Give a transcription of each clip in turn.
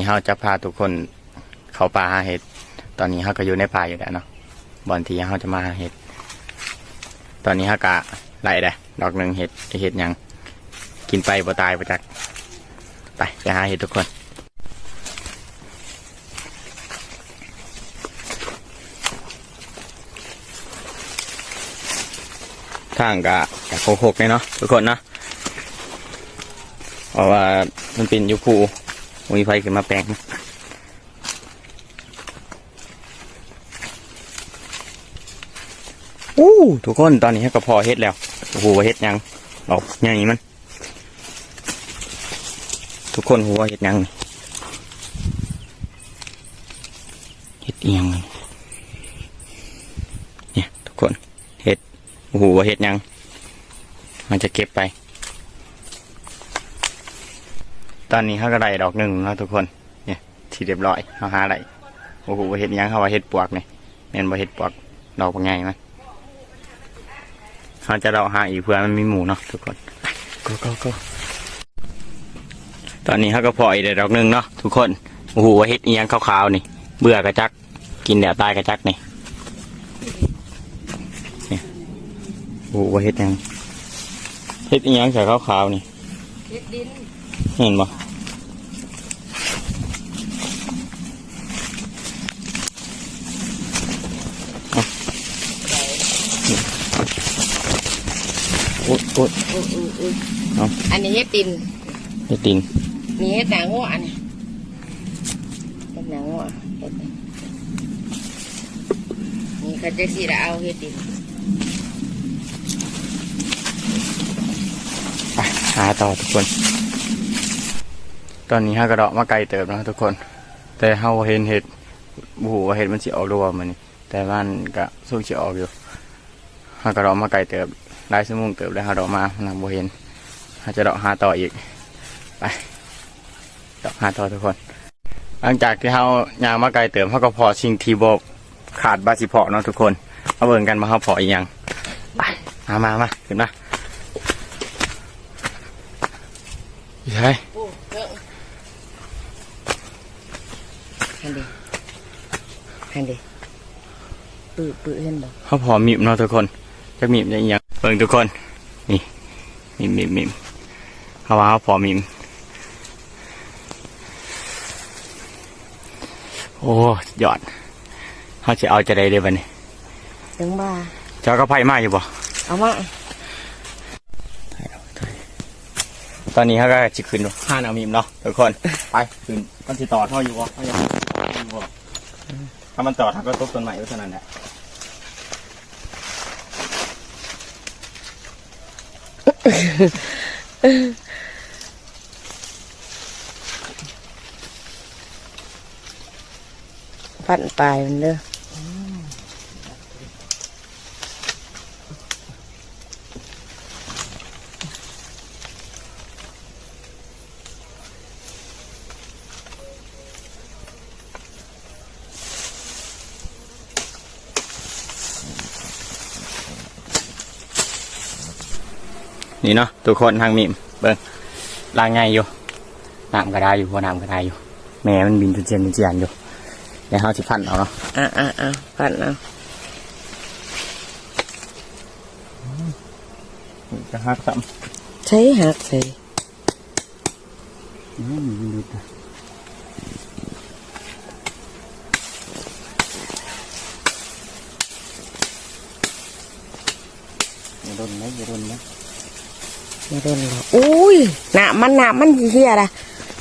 ເຮົາຈະພາທຸກຄົນເຂົ້າປ່າຫາເຫັດ. ຕອນນີ້ເຮົາກໍຢູ່ໃນປ່າຢູ່ແລ້ວເນາະ ບ່ອນທີ່ເຮົາຈະມາຫາເຫັດ. ຕອນນີ້ເຮົາກໍໄດ້ແລ້ວດອກໜຶ່ງ ເຫັດ ເຫັດຫຍັງ ກິນໄປບໍ່ຕາຍບໍ່ຈັກ. ໄປ ໄປຫາເຫັດທຸກຄົນ. ທາງກະ ກະຄົກໆແດ່ເນາະທຸກຄົນເນາະ ເພາະວ່າມັນເປັນຢູ່ພູ ບໍ່ມີໃຜຂຶ້ນມາແປງ. ໂອ້ ທຸກຄົນ ຕອນນີ້ເຮົາກໍພໍ້ເຫັດແລ້ວ. ບໍ່ຮູ້ວ່າເຫັດຫຍັງ ດອກໃຫຍ່ມັນ. ທຸກຄົນຮູ້ວ່າເຫັດຫຍັງນີ້? ເຫັດອີ່ຫຍັງນີ້? ນີ້ທຸກຄົນ ເຫັດ ບໍ່ຮູ້ວ່າເຫັດຫຍັງ ມັນຈະເກັບໄປ. ຕອນນີ້ເຮົາກໍໄດ້ດອກໜຶ່ງແລ້ວທຸກຄົນ ນີ້ ທີ່ຮຽບຮ້ອຍ ເຮົາຫາໄດ້. ບໍ່ຮູ້ວ່າເຫັດຫຍັງ ເຮົາວ່າເຫັດປວກນີ້ ແມ່ນບໍ່? ເຫັດປວກ ດອກບັກໃຫຍ່ມັນ. ເຮົາຈະເລາະຫາອີກເພື່ອມັນມີໝູ່ເນາະທຸກຄົນ. Go go go. ຕອນນີ້ເຮົາກໍພໍ້ອີກແລ້ວດອກໜຶ່ງເນາະທຸກຄົນ. ບໍ່ຮູ້ວ່າເຫັດອີ່ຫຍັງຂາວໆນີ້ ເບື່ອກະຈັກ ກິນແລ້ວຕາຍກະຈັກນີ້. ນີ້ ບໍ່ຮູ້ວ່າເຫັດຫຍັງ ເຫັດອີ່ຫຍັງຂາວໆນີ້. ເຫັດດິນ ເຫັນບໍ່? ໂອ້ຍ ໂອ້ຍ ໂອ້ຍ ໂອ້ຍ ເອົາ ອັນນີ້ເຫັດດິນ ເຫັດດິນ ນີ້ເຫັດໜ້າງົວ ອັນນີ້ເຫັດໜ້າງົວ ເຫັດ ນີ້ ຄັນຈັ່ງຊີ້ລະເອົາເຫັດດິນ. ໄປຫາຕໍ່ທຸກຄົນ. ຕອນນີ້ເຮົາກໍເລາະມາໄກເຕີບເນາະທຸກຄົນ ແຕ່ເຮົາບໍ່ເຫັນເຫັດ ບໍ່ຮູ້ວ່າເຫັດມັນຊິອອກຫຼືບໍ່ມື້ນີ້ ແຕ່ມັນກໍຊົງຊິອອກຢູ່. ເຮົາກໍເລາະມາໄກເຕີບ ຫຼາຍຊົ່ວໂມງເຕີບແລ້ວ ເຮົາເລາະມາ ມັນບໍ່ເຫັນ. ເຮົາຈະເລາະຫາຕໍ່ອີກ ໄປ ເລາະຫາຕໍ່ທຸກຄົນ. ຫຼັງຈາກທີ່ເຮົາຍ່າງມາໄກເຕີບ ເຮົາກໍພໍ້ສິ່ງທີ່ບໍ່ຄາດວ່າຊິພໍ້ເນາະທຸກຄົນ. ມາເບິ່ງກັນວ່າເຮົາພໍ້ອີ່ຫຍັງ. ໄປ ມາ ມາ ມາ ຂຶ້ນມາ. ຢູ່ໃສ? ໂອ້ ເທິງ ຫັ້ນເດ ຫັ້ນເດ. ປຶໆ ເຫັນບໍ່? ເຮົາພໍ້ມີມເນາະທຸກຄົນ ຈັກມີມຈັກອີ່ຫຍັງ. ເບິ່ງທຸກຄົນ ນີ້ ມີມ ມີມ ມີມ ເຮົາວ່າເຮົາພໍ້ມີມ. ໂອ້ ສຸດຍອດ. ເຮົາຊິເອົາຈັ່ງໃດເດບັດນີ້? ຈັ່ງວ່າ ເຈົ້າກໍໄປມາຢູ່ບໍ່? ເອົາມາ. ຕອນນີ້ເຮົາກໍຊິຂຶ້ນຫານາງມີມເນາະທຸກຄົນ. ໄປ ຂຶ້ນ ມັນຊິຕອດເຮົາຢູ່ບໍ່? ເຮົາຢາກຢູ່ບໍ່? ຖ້າມັນຕອດ ເຮົາກໍຕົກຕົ້ນໄມ້ໄວ້ເທົ່ານັ້ນແຫຼະ. ຟັນປາຍມັນເດີ. ນີ້ເນາະທຸກຄົນ ທາງມີມ ເບິ່ງ ລາກໃຫຍ່ຢູ່ ນ້ຳກໍໄດ້ຢູ່ ຫົວນ້ຳກໍໄດ້ຢູ່. ແມ່ມັນບິນຈຸນຈຽນຈຸນຈຽນຢູ່ ແລ້ວເຮົາຊິຟັນເອົາເນາະ. ອ່າໆໆ ຟັນເອົາ. ນີ້ກໍຫັກຊ້ຳ. ໃສ ຫັກໃສ? ອືມ ມັນຫຼຸດ. ຢ່າດົນນະ ຢ່າດົນນະ ຢ່າດົນນະ. ໂອ້ຍ ນ້ຳມັນ ນ້ຳມັນຊິເສຍລະ.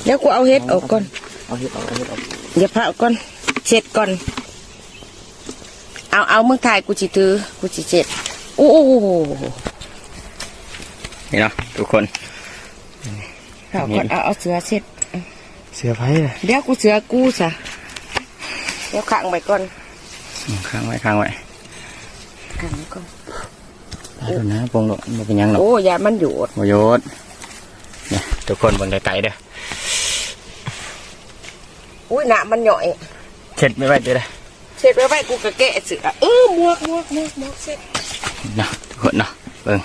ດຽວກູເອົາເຫັດອອກກ່ອນ. ເອົາເຫັດອອກ ເອົາເຫັດອອກ. ຢ່າພາເອົາກ່ອນ ເຊັດກ່ອນ. ເອົາ ເອົາ ມຶງຖ່າຍ ກູຊິຖື ກູຊິເຊັດ. ໂອ້ ນີ້ເນາະທຸກຄົນ. ເອົາກ່ອນ ເອົາ ເອົາເສື້ອເຊັດ. ເສື້ອໃຜລະ? ດຽວກູເສື້ອກູຊະ. ດຽວຄ້າງໄວ້ກ່ອນ. ອືມ ຄ້າງໄວ້ ຄ້າງໄວ້ ຄ້າງໄວ້ກ່ອນ. ຕາໂດນນະ ປົງໂດດ ບໍ່ເປັນຫຍັງດອກ. ໂອ້ ຢ້ານມັນໂຍດ. ບໍ່ໂຍດ. ນີ້ທຸກຄົນເບິ່ງໄກໆເດີ. ອຸ້ຍ ນ້ຳມັນຫຍ້ອຍ. ເຊັດໄວ້ໄວ້ເດີ. ເຊັດໄວ້ໄວ້ ກູກະແກະເສື້ອ. ເອີ ໝວກ ໝວກ ໝວກ ໝວກ ເຊັດ ເນາະ ທຸກຄົນເນາະ. ເບິ່ງ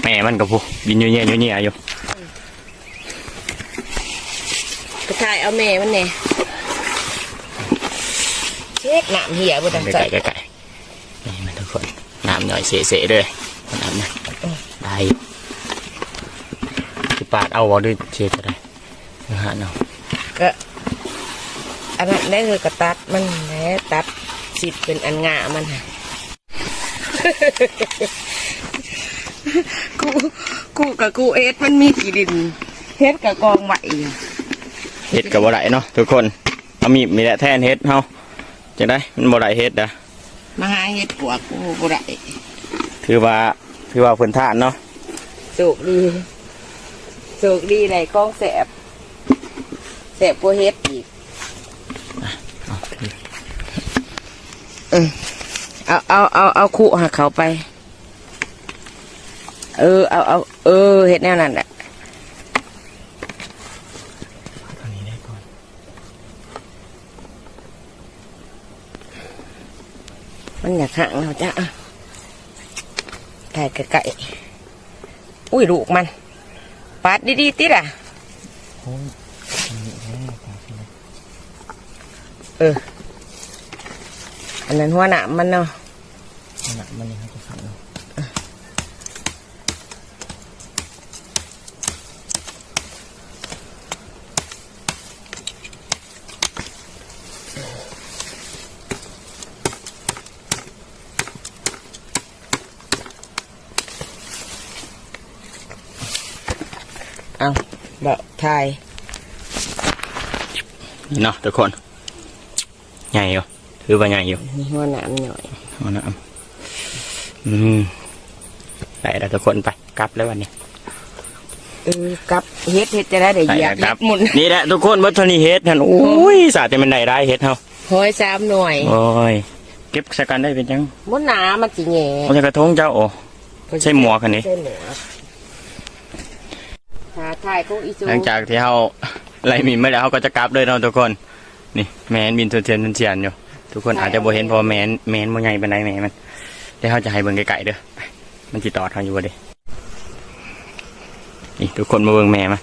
ແມ່ມັນກໍພຸ້ນ ບິນຢູ່ເຍຍຢູ່ເຍຍຢູ່. ອືມ. ຖ່າຍເອົາແມ່ມັນແດ່. ເຊັກນ້ຳເຫື່ອບໍ່ທັນໃສ່. ໃກ້ໆໆ ນີ້ມັນທຸກຄົນ ນ້ຳຍ່ອຍເສະໆເດີ ນ້ຳນະ ເອີ ໄດ້ຢູ່. ຊິປາດເອົາບໍ່ ຫຼືຊິເຮັດຈັ່ງໃດ? ຫາເນາະ ກະອັນນັ້ນແຫຼະ ເອີ ກະຕັດມັນແຫຼະ ຕັດຊິດເປັນອັນງ່າມັນຫັ້ນ. ກູ ກູກະກູເອັດ ມັນມີຂີ້ດິນ ເຫັດກະກອງໄວ້ຢູ່. ເຫັດກະບໍ່ໄດ້ເນາະທຸກຄົນ ເອົາມີດນີ້ແຫຼະແທນເຫັດເຮົາ. ຈັ່ງໃດ ມັນບໍ່ໄດ້ເຫັດດາ ມາຫາເຫັດປວກ ໂອ້ ບໍ່ໄດ້. ຖືວ່າ ຖືວ່າເພິ່ນທານເນາະ ໂຊກດີ ໂຊກດີໄດ້ຂອງແຊບ ແຊບກວ່າເຫັດອີກ. ເອີ ເອົາ ເອົາ ເອົາ ເອົາຄຸຫາເຂົ້າໄປ. ເອີ ເອົາ ເອົາ ເອີ ເຮັດແນວນັ້ນແຫຼະ. ມັນຢາກຫັກເນາະ ຈ້າ ຖ່າຍໃກ້ໆ. ອຸ້ຍ ລູກມັນ ປາດດີໆຕິລະ. ໂອ້ຍ ອັນນີ້ແຫຼະ ປາດນີ້ແຫຼະ. ເອີ ອັນນັ້ນຫົວໜ້າມັນເນາະ ຫົວໜ້າມັນນີ້ ເຮົາຈະໃສ່ເນາະ. ເອົາ ເບົາຖ່າຍ ນີ້ເນາະທຸກຄົນ ໃຫຍ່ຢູ່ ຖືວ່າໃຫຍ່ຢູ່ ມີຫົວໜ້າມັນຫຍ້ອຍ ຫົວໜ້າ ອືມ ໄດ້ແລ້ວທຸກຄົນ ໄປ ກັບແລ້ວບັດນີ້. ເອີ ກັບເຫັດ ເຮັດຈັ່ງໃດໄດ້ຢຽບເຫັດໝຸ່ນ. ນີ້ແຫຼະທຸກຄົນ ເບິດເທົ່ານີ້ເຫັດຫັ້ນ. ໂອ້ຍ ສາດແຕ່ແມ່ນໄດ້ຫຼາຍເຫັດເຮົາ ຮ້ອຍສາມໜ່ວຍ. ໂອ້ຍ ເກັບໃສ່ກັນໄດ້ເປັນຫຍັງ ບໍ່ໜາ ມັນຊິແຫຍ່ ເອົາໃສ່ກະທົງເຈົ້າ. ໂອ້ ໃສ່ໝວກຫັ້ນເດ້ ໃສ່ໝວກ. ຖ້າຖ່າຍຂອງອີ່ສູ ຫຼັງຈາກທີ່ເຮົາໄລ່ໝິ່ນມາແລ້ວ ເຮົາກໍຈະກັບເລີຍເນາະທຸກຄົນ. ນີ້ແມ່ນບິນຊວນຊຽນໆຢູ່ ທຸກຄົນອາດຈະບໍ່ເຫັນ ເພາະວ່າແມ່ນ ແມ່ນບໍ່ໃຫຍ່ປານໃດແມ່ມັນ. ດຽວເຮົາຈະໃຫ້ເບິ່ງໃກ້ໆເດີ ມັນຊິຕອດເຮົາຢູ່ບໍ່ເດ. ນີ້ທຸກຄົນມາເບິ່ງແມ່ມັນ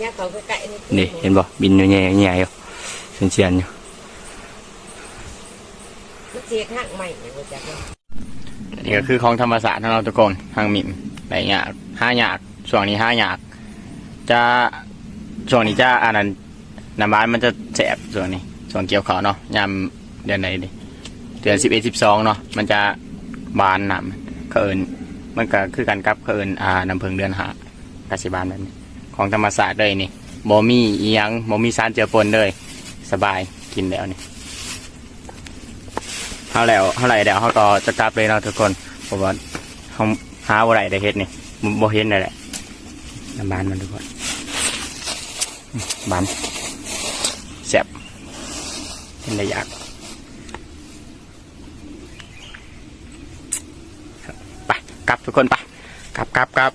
ຍັບເຂົ້າໃກ້ໆ ນີ້ ນີ້ເຫັນບໍ່ ບິນຢູ່ແຍ່ໆຢູ່ ຊຽນໆຢູ່ ມັນຊິເຮັດຮັກໃໝ່ບໍ່ຈັກເນາະ. ອັນນີ້ກໍຄືຂອງທຳມະຊາດເນາະທຸກຄົນ ຮັງໝິ່ນ ໄດ້ຍາກ ຫາຍາກ ຊ່ວງນີ້ຫາຍາກ. ຈະ ຊ່ວງນີ້ຈະ ອັນນັ້ນ ນ້ຳຫວານມັນຈະແຊບ ຊ່ວງນີ້ ຊ່ວງກ່ຽວເຂົ້າເນາະ ຍາມເດືອນໃດນີ້ ເດືອນສິບເອັດ ສິບສອງເນາະ ມັນຈະຫວານນ້ຳ ເຂົາເອີ້ນ ມັນກໍຄືກັນກັບ ເຂົາເອີ້ນ ອ່າ ນ້ຳເຜິ້ງເດືອນຫ້າ ກະຊິຫວານແບບນີ້ ຂອງທຳມະຊາດເລີຍນີ້ ບໍ່ມີອີ່ຫຍັງ ບໍ່ມີສານເຈືອປົນເລີຍ ສະບາຍ ກິນແລ້ວນີ້. ເຮົາແລ້ວ ເຮົາໄລ່ແລ້ວ ເຮົາກໍຈະກັບເລີຍເນາະທຸກຄົນ ເພາະວ່າເຮົາຫາບໍ່ໄດ້ເດ້ເຫັດນີ້ ບໍ່ ບໍ່ເຫັນໄດ້ແຫຼະ. ນ້ຳຫວານມັນທຸກຄົນ ຫວານ ແຊບ ເຫັນແລ້ວຢາກ. ໄປ ກັບທຸກຄົນ ໄປ ກັບ ກັບ ກັບ.